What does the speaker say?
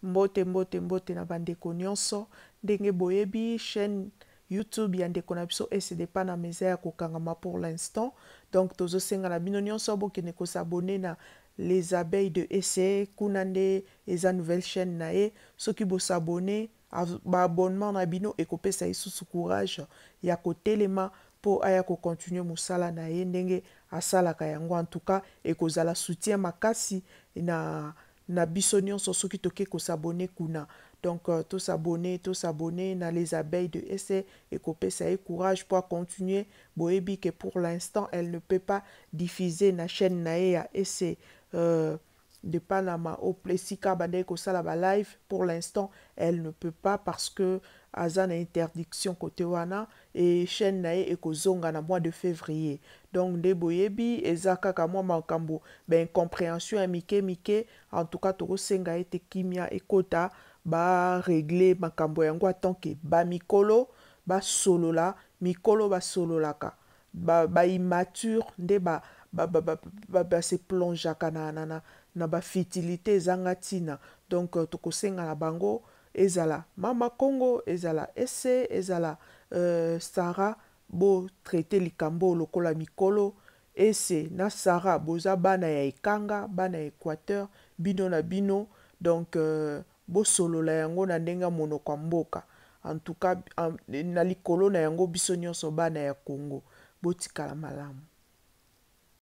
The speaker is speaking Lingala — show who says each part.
Speaker 1: Mbote mbote mbote na bandeko nyonso. Ndenge boyebi, chaîne YouTube ya ndeko na biso Ese de Panama eza ya kokangama pour l'instant. Donc tozosenga na bino nyonso bokende kos'abonner na Les Abeilles de Ese. Kuna nde eza nouvelle chaîne na ye. Soki bos'abonner, baabonnement na bino ekopesa ye susu courage ya kotelema mpo aya kocontinuer mosala na ye ndenge asalaka yango. En tout cas, ekozala soutien makasi na biso nyonso soki toke kos'abonner kuna. Donc tos'abonner, tos'abonner na Les Abeilles de Ese, ekopesa ye courage po continuer. Boyebi que pour l'instant elle ne peut pas diffuser na chaîne na ye ya Ese de Panama, au esika bandeki kosala balive. Pour l'instant elle ne peut pas parce que aza na interdiction côté wana, e chaîne na ye ekozonga na mois de février. Donc nde boyebi, eza kaka mwa makambo baincompréhension ya mike mike. En tout cas, tokosenga ete kimia ekota, barégler makambo yango en tant que bamikolo basolola. Mikolo basololaka, baimmature ba nde base plongeaka na bafutilité ezanga ntina. Donc tokosenga na bango, ezala Mama Congo, ezala Ese, ezala Sara, botraiter likambo lokola mikolo. Ese na Sara, boza bana ya ekanga, bana ya Équateur, bino na bino. Donc bosolola yango na ndenge ya monoko ya mboka. En tout cas, na likolo na yango, biso nyonso bana ya Congo, botikala malamu.